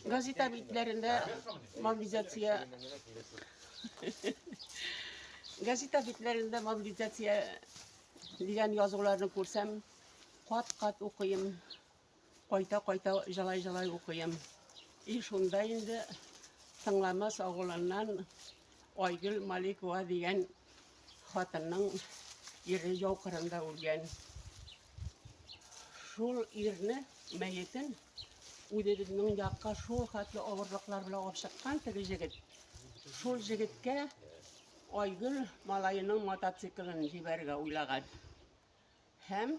Газета битләрендә мобилизация. Газета битләрендә мобилизация дигән язуларны күрсәм, кат-кат укыйм, кайта-кайта җылай-җылай укыйм. И шунда инде Тыңламас авылыннан Айгөл Маликова дигән хатынның ире яу кырында үлгән. Шул ирне мәетен үзебезнең якка шул хәтле авырлыклар белән алып чыккан теге җегет. Шул җегеткә Айгөл малаеның мотоциклын җибәрергә уйлаган. Һәм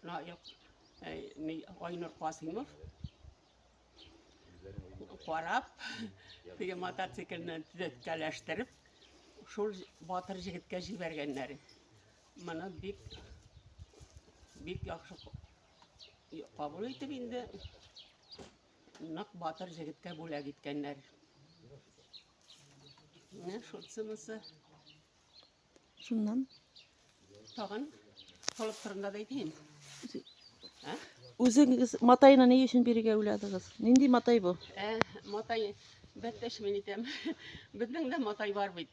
Наил Айнур Касыймов карап, теге мотоциклны төзәткәләштереп, шул батыр җегеткә җибәргәннәр. Моны бик бик яхшы кабул итеп инде нык батыр җегеткә бүләк иткәннәр. Менә шунысы. Шуннан? Тагын холык турында да әйтәем. Ә? Үзегез матайны ни өчен бирергә уйладыгыз? Нинди матай бу? Ә, матай бәттәш мин әйтәм. Безнең дә матай бар бит.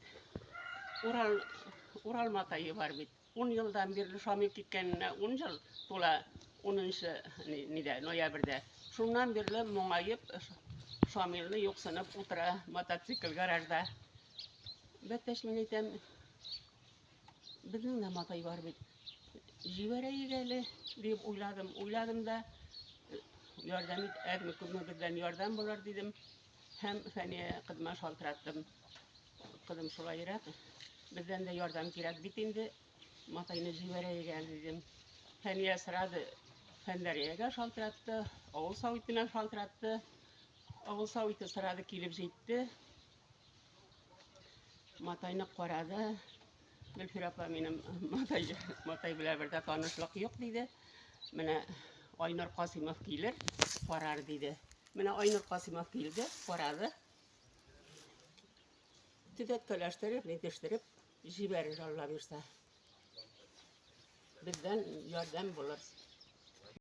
Урал Урал матае бар бит. 10 елдан бирле Шамил киткәненә 10 ел тула 10 нидә, ноябрьдә. Шуннан бирле моңаеп Шамилне юксынып утыра мотоцикл гаражда. Бәттәш, мин әйтәм, безнең дә матай бар бит. Җибәрәек әле, дип уйладым. Уйладым да, ярдәм ит, әзме күпме бездән ярдәм булыр, дидем. Һәм Фәния кызыма шалтыраттым. Кызым шулайрак, бездән дә ярдәм кирәк бит инде, матайны җибәрәек әле, дидем. Фәния сорады, Фәндәриягә шалтыратты, авыл советына шалтыратты. Авыл советы сорады, килеп җитте. Матайны карады. Гөлфирә апа, минем матай, матай белән бер дә танышлык юк, диде. Менә Айнур Касыймов килер, карар, диде. Менә Айнур Касыймов килде, карады. Төзәткәләштереп, нитештереп җибәрер, Алла бирсә. Бездән ярдәм булыр.